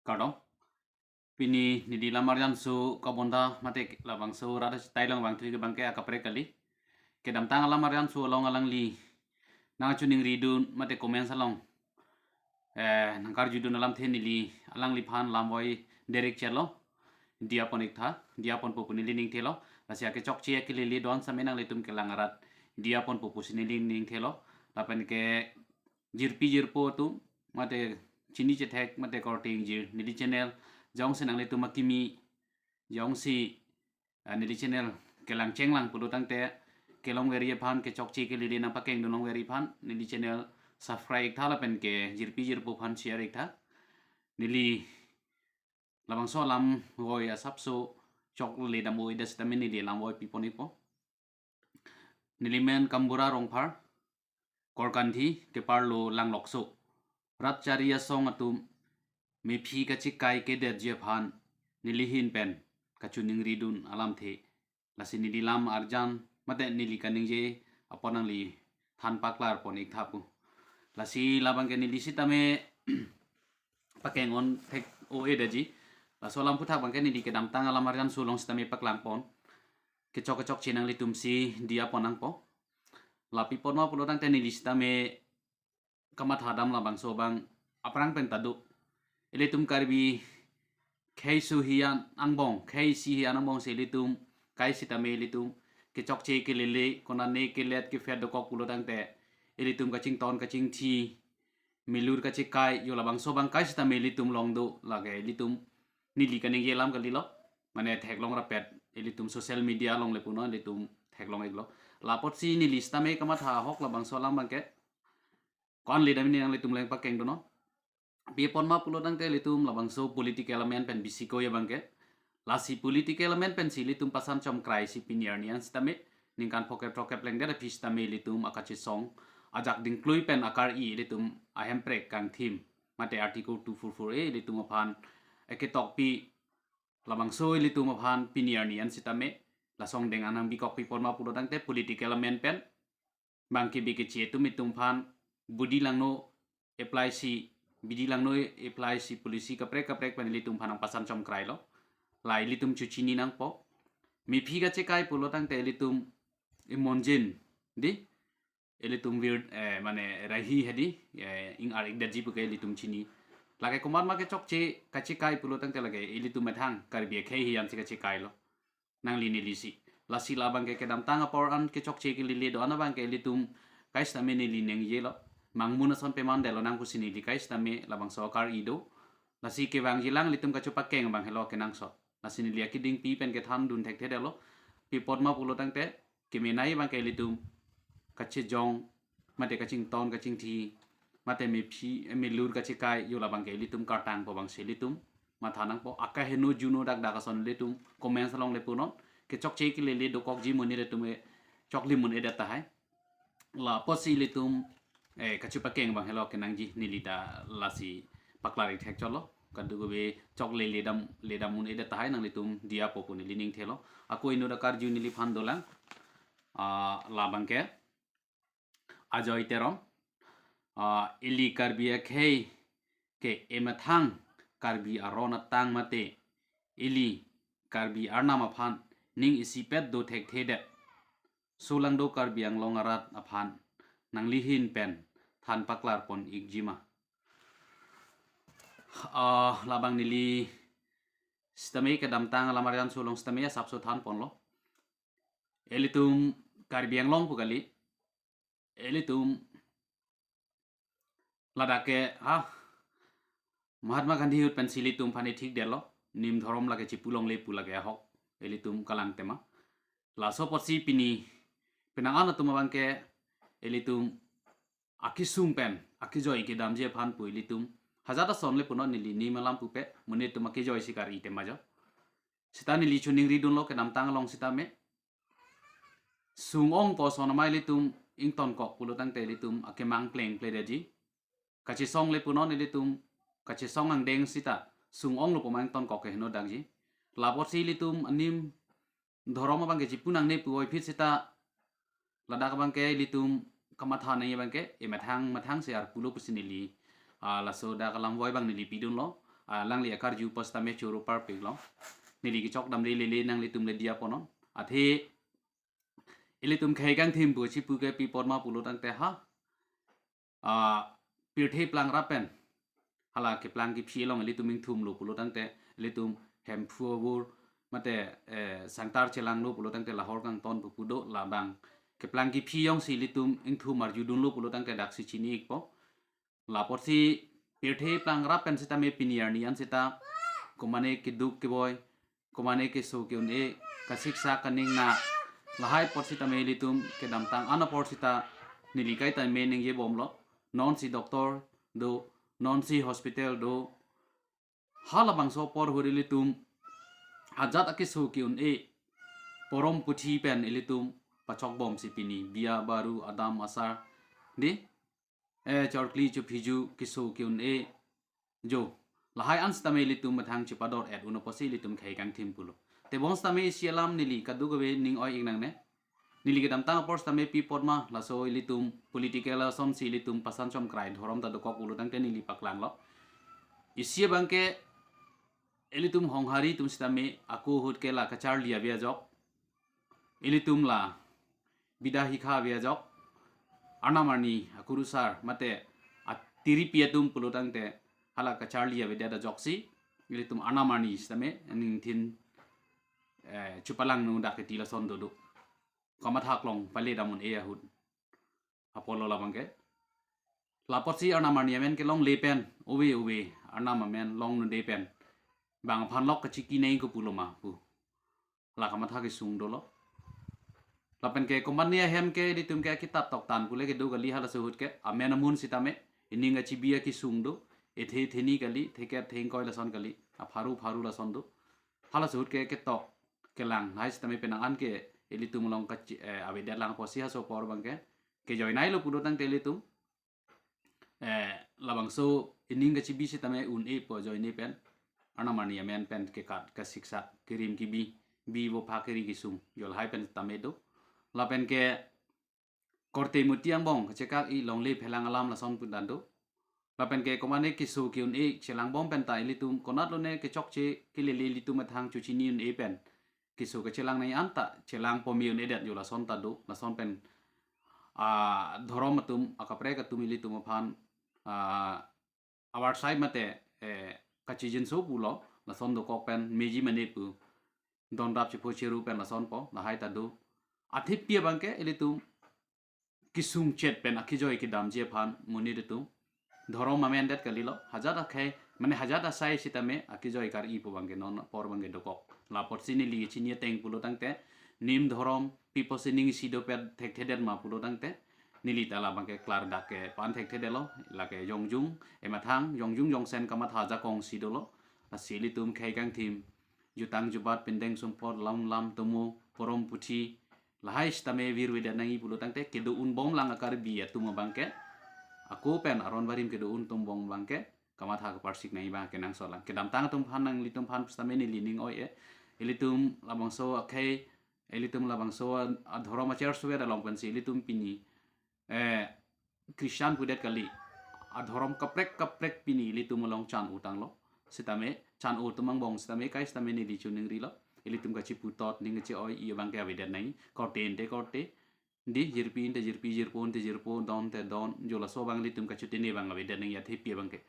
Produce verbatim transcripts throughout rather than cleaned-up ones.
Kardom. Pini neli lam arjan su kabonda mate labangso rat achitai along vangthu ke abangke akaprek kali. Kedamtang alam arjan su along alangli nangchiningridun mate comments along, eh, nangkarjudun alamthe neli alangliphan lamvoi direct chetlo. Diya pon ik tha, diya ponpo pu neli ningthelo. Lasi akechokche akelele do-an sitame nanglitum kelang arat diya ponpo pusi neli ningthelo. Lapen ke jirpi jirpo atum, mate chini chethek, mate korte ingjir, neli channel jongsi nanglitum akimi, jongsi, ah, neli channel kelang chenglang pulo tangte, kelongveri aphan, kechokche kelele nangpakengdun longveri aphan, neli channel subscribe ik tha lapen ke jirpi jirpo aphan share ik tha. Neli labangso alamvoi asapso chokle dam-o-edet sitame neli lamvoi pipon ikpo. Neli men Kambura Rongphar, Korkanthi, keparlo Langlokso. Rat chari asong atum mephi kachekai kedetji aphan neli ahin pen kachiningridun alamthe. Lasi neli lam arjan mate neli kaningje apot nangliphan paklar pon ik tha pu. Lasi labangke neli sitame pakeng-on thek-o-edetji. Laso alam aphuthak abangke neli kedamtang alam arjan su along sitame paklang pon. Kechok kechokche nanglitumsi diya pon nangpo. La pi apotma pulo tangte neli sitame kamatha dam labangso abang aphrang pen ta do. Ilitum Karbi khei su hi-an angbong, khei isi hi-an angbong si ilitum kai sitame ilitum kechokche kelele, konane kelet kephet dokok pulo tangte ilitum kachington kachingthi, melur kachekai, yo labangso abang kai sitame ilitum long do, lake ilitum neli kaningje alam kalilo. Mane theklong rapet, ilitum social media along le punon ilitum theklong iklo. La apotsi neli sitame kamatha ahok labangso alam abangke ko-an le dam ini nanglitum along pakengdunnon. Pi apotma pulo tangte ilitum labangso political amen pen bisiko ya abangke. Lasi political amen pensi ilitum pasan chomkrai si pini arni an sitame, ningkan phokep throkkep lengdet aphi sitame ilitum akachesong ajak dingklui pen akar-i ilitum ahemprek kangthim mate Article two four four A ilitum aphan, eh, ketokpi labangso ilitum aphan pini arni an sitame, lason deng anang bikok pi apotma pulo tangte political amen pen bangke bike che atum itum aphan bidi langno apply si, bidi langno apply si policy kaprek kaprek pen ilitum aphan nangpasan chomkrailo. La ilitum chuchini nangpo. Mephi kachekai pulo tangte ilitum imonjin, di, ilitum vir, eh, mane rahi hedi, eh, ing-ar ikdetji puke ilitum chini. Lake komatma kechokche kachekai pulo tangte lake ilitum methang Karbi akhei hi-ansi kachekailo. Nangli nelisi. Lasi labangke kedamtang apor an kechokche kelele do-an abangke ilitum kai sitame neli ningjelo. Mangmun ason pemandetlo nang pusi neli kai sitame labangso akar-i do. Lasi kevangjilang ilitum kachepakeng abang helo kenangsot. Lasi neli akeding pi pen kethandun thekthedetlo. Pi apotma pulo tangte kemenei abangke ilitum kachejong mate kachington kachingthi mate mephi, eh, melur kachekai, yo labangke ilitum kartangpo abangsi ilitum matha nangpo. Akaheno juno dakdak ason ilitum comments along le punon. Kechokche kelele dokokji amonit atum ke choklim un-edet tahai. La apotsi ilitum, eh, kachepakeng abang helo kenangji, neli ta lasi paklar ik thekchotlo. Kadokave chokle le dam, le dam un-edet tahai, nanglitum diyapo pu neli ningthelo. Ako inut akarju neliphan dolang. Ah, labangke Ajoy Teron. Ah, ili Karbi akhei ke emethang Karbi aron atang mate ili Karbi arnam aphan ning isipet do thekthedet. Solangdo Karbi Anglong arat aphan nangli ahin pen than paklar pon ikjima. Ah, labang neli sitame kedamtang alam arjan su along sitame asapso than ponlo. Ilitum Karbi Anglong pu kali. Ilitum ladak ke, ha, Mahatma Gandhi ahut pensi ilitum aphan ithikdetlo. Nim dhorom lake chipu longle pu lake ahok. Ilitum kalang tema. Laso apotsi pini penang an atum abangke ilitum akesung pen akejoi kedamji aphan pu ilitum hajat ason le punon, neli nim alam pupe, monit atum akejoi si kar-i tema jo. Sita neli chiningridunlo kedamtang along sitame. Sung ong pu ason amei ilitum ingtonkok pulo tangte ilitum akemang plengpledetji. Kachesong le punon ilitum, kachesong angdeng sita sung onglo pu ma ingtonkok keheno dakji. La apotsi ilitum anim dhorom abangke chipu nangne puvoiphit sita ladak abangke ilitum kamatha nangji abangke emethang methang si arpulo pusi neli, ah, laso dak alamvoi abang neli pidunlo. alangli akarju apot sitame choro parpik long. Neli kechok damde lele nanglitum le diya ponon. Athe ilitum khei kangthim pu chipu ke pi apot ma pulo tangte ha. Ah, pirthe plang rap pen hala keplang kephi along ilitum ingthum lo pulo tangte ilitum Hemphu avur mate, eh, sangtar chelang lo pulo tangte lahor kangton pu pu do labang keplang kephi jongsi ilitum ingthum arjudun lo pulo tangte daksi chini ikpo. La apotsi pirthe plang rap pen sitame pini arni an sita komane keduk keboi, komane keso ke-un-e, kasiksak kaningnak, lahai apot sitame ilitum kedamtang an apor sita neli kaita me ningje bomlo. Non si doctor do, non si hospital do. Halabangso apor ahut ilitum ajat akeso ke-un-e porom puthi pen ilitum pachok bomsi pini biya baru adam asar, di, eh, chorkli chuphiju keso ke-un-e jo. Lahai an sitame ilitum methang chipador et uno apotsi ilitum khei kangthim pulo. Tebong sitame isi alam neli kadokave ning oi-ik nangne. Neli kedamtang apor sitame pi apot ma laso ilitum political asonsi ilitum pasan chomkrai dhorom ta dokok pulo tangte neli paklanglo. Isi abangke ilitum Honghari atum sitame ako ahut ke la kacharli ave ajok. Ilitum la bida hikha ave ajok. Arnam arni akurusar mate atiripi atum pulo tangte hala kacharli avedet ajoksi ilitum arnam arni sitame ningthin, eh, chupalangno dak keti lason dodo. Kamatha klong pale dam un-e ahut. Apotlo labangke. La apotsi arnam arni amen kelongle pen, ove ove, arnam amen longledet pen bang aphan lok kachiki neng ko pulo ma pu. La kamatha kesung dolo. Lapen ke komane ahem ke ilitum ke akitap toktan pule kedo kali halaso ahut ke amen amun sitame ining kachibi akesung do, ethe theni kali, theket thengkoi lason kali, apharu pharu lason do. Halaso ahut ke ketok kelang hai sitame penang an ke ilitum along kachi, eh, avedet lang apotsi halaso apor abangke kejoinai lo pulo tangte ilitum, eh, labangso ining kachibi sitame un-e po joine pen arnam arni amen pen kekat kasiksak kerim kebi, bi vo pha keri kesung jo lahai pen tame do. Lapen ke korte muti angbong kachekak-i longle phelang alam lason pu dan do. Lapen ke komane keso ke-un-e chelang bom pen ta ilitum konat lone kechokche kelele ilitum methang chuchini un-e pen keso kachelang nai anta chelang pome un-edet jo lason ta do, lason pen, ah, dhorom atum akaprek atum ilitum aphan, ah, awarsai mate, eh, kachijinso pulo, lason dokok pen meji mane pu donrap chipho chiru pen lason po lahai ta do. Athe pi abangke ilitum kesung chet pen akejoi kedamji aphan monit atum dhorom amen det kalilo, hajat akhei mane hajat asai sitame akejoi kar-i pu abangke non apor abangke dokok. La apotsi neli chini ateng pulo tangte nim dhorom pi apotsi ning isi dopet thekthedet ma pulo tangte neli ta labangke klardak ke pan thekthedetlo, lake jongjung emathang jongjung jongsen kamatha ajakong si dolo. Lasi ilitum khei kangthim jutang jubat pindeng sumpot lam lam tomo porom puthi lahai sitame virvedet nangji pulo tangte kedo un bom lang a-Karbi atum abangke ako pen aron barim kedo un tum bom abangke kamatha kaparsik nangji abang kenangsot lang. Kedamtang atum aphan nanglitum aphan sitame neli ning oi-e. Ilitum labangso akhei, ilitum labangso a, adhorom achersuvet along pensi ilitum pini, eh, Christian pudet kali. Adhorom kaprek kaprek pini ilitum along chan-o tanglo. Sitame chan-o atum angbong sitame kai sitame neli chuningrilo. Ilitum kachiputot ning kache-oi-i abangke avedet nangji. Korte ante korte, di jirpi ante jirpi, jirpo ante jirpo, don ante don, jo laso abang ilitum kachutene abang avedet nangji athe pi abangke.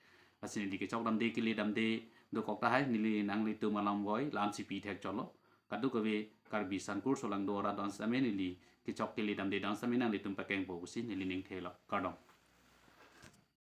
Lasi neli kechok damde kele damde dokok tahai, neli nanglitum alam voi la-an si pi thek cholo. Kadokave Karbi sangkur solangdo arat don sitame neli kechok kele damde don sitame nanglitum pakengpo pusi neli ning thelo. Kardom.